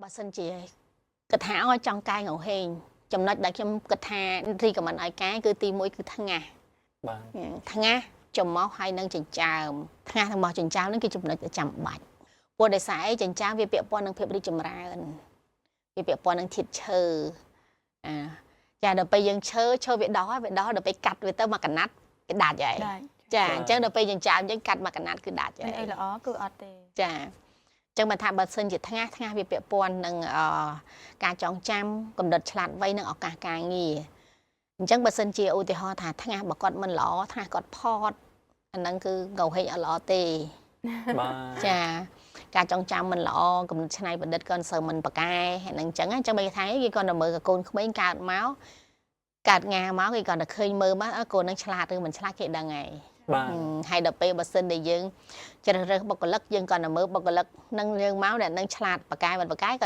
បើសិនជាគិតថាឲ្យចង់កែងហេងចំណុចដែលខ្ញុំគិតថា recommend ឲ្យកែគឺទី1គឺថ្ងាស បាទ ថ្ងាសច្រមុះហើយនឹងចិញ្ចើមថ្ងាសទាំងរបស់ចិញ្ចើមនឹងគឺចំណុចដែលចាំបាច់ព្រោះដោយសារអីចិញ្ចើមវាពាក់ព័ន្ធនឹងភាពរីកចម្រើនវាពាក់ព័ន្ធនឹងធាតុឈើអាចាដល់ពេលយើងឈើឈើវាដោះហើយវាដោះដល់ពេលកាត់វាទៅមកកណាត់វាដាច់ហើយ ដាច់ ចាអញ្ចឹងដល់ពេលចិញ្ចើមយើងកាត់មកកណាត់គឺដាច់ មាន ហើយ អីល្អគឺអត់ទេ ចាអញ្ចឹងបើថាបើសិនជាថ្ងាសថ្ងាសវាពាក់ព័ន្ធនឹងអការចងចាំកំណត់ឆ្លាតវៃនិងឱកាសការងារអញ្ចឹងបើសិនជាឧទាហរណ៍ថាថ្ងាសបើគាត់មិនល្អថ្ងាសគាត់ផតអាហ្នឹងគឺងោហេងអត់ល្អទេ បាទ ចាការចងចាំមិនល្អកំណត់ច្នៃប្រឌិតក៏មិនសូវមិនប្រកែអាហ្នឹងអញ្ចឹងអញ្ចឹងបើគេថាគេគាត់ទៅមើលកូនក្មេងកើតមកកើតងាមកគេគាត់ទៅឃើញមើលមកអើកូននឹងឆ្លាតឬមិនឆ្លាតគេដឹងហើយ បាទ ហើយដល់ពេលបើសិនដែលយើងជ្រើសរើសបុគ្គលិកយើងក៏ទៅមើលបុគ្គលិកនឹងយើងមកអ្នកនឹងឆ្លាតប្រកែមិនប្រកែក៏